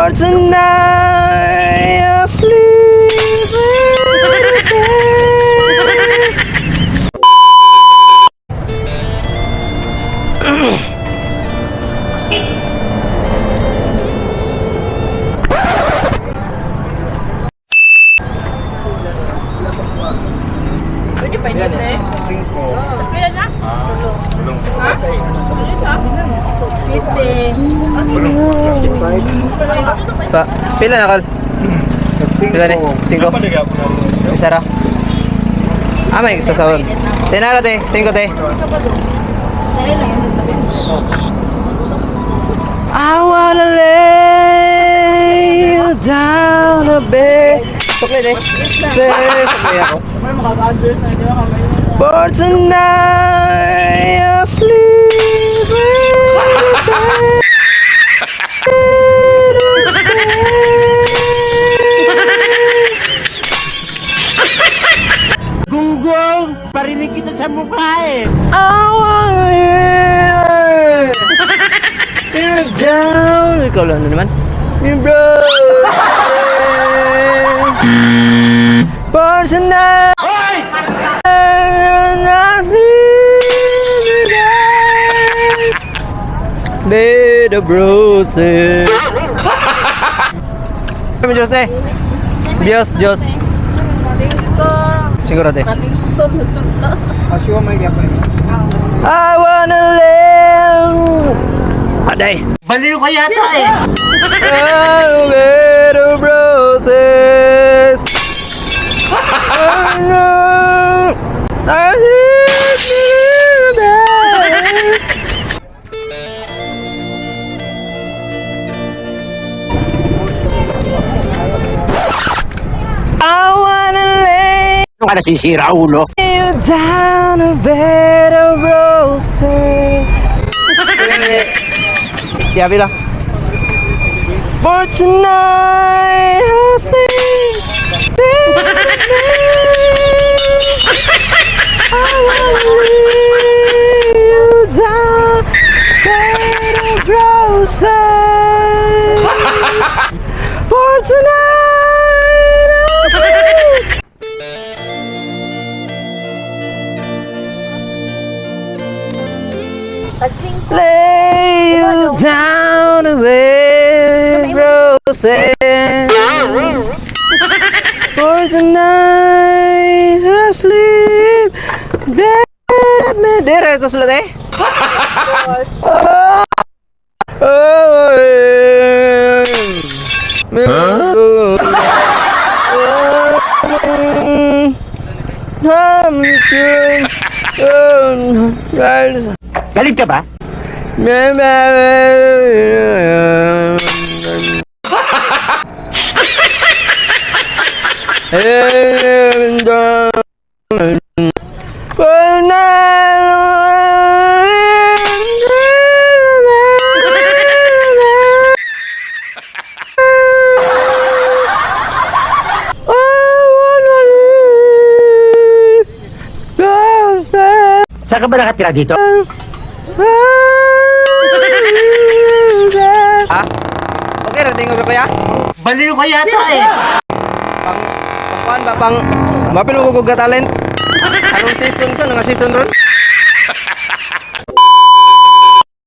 For tonight I sleep in bed. Pwede pa yun eh. Pila na? Pa, pila na kal? Pila ni? Cinco. Isa ra. Ah, may sasawag. Tinara te, cinco te. I wanna lay you down a bed. Sukli te. Sukli ako. For tonight I sleep in bed. Gunggong! Parinig kita sa mukha eh! I wanna hear you down. Ikaw lang na naman. You broke. For tonight. Bed of roses. Diyos te. Diyos, Diyos. Siguro te. I wanna live. Aday. Baliw ka yata eh! A bed of roses. I know I need you. I wanna lay Ano ka nasisira, ulo? you down a bed of roses. Yabi lang. For tonight, I'll sleep. I wanna lay you down, bed of roses. For tonight, I'll sleep. Lay you down with roses. For tonight I sleep. Dire, ito sila eh. Oh, eh. Huh? Galit ka ba? Saan ka ba nakatira dito? Ah? Okay, rating ko ba kuya? Baliw ka yata eh! Pang pang kuan ba pang mapil mo kog talent? Anong season sa nga season ron?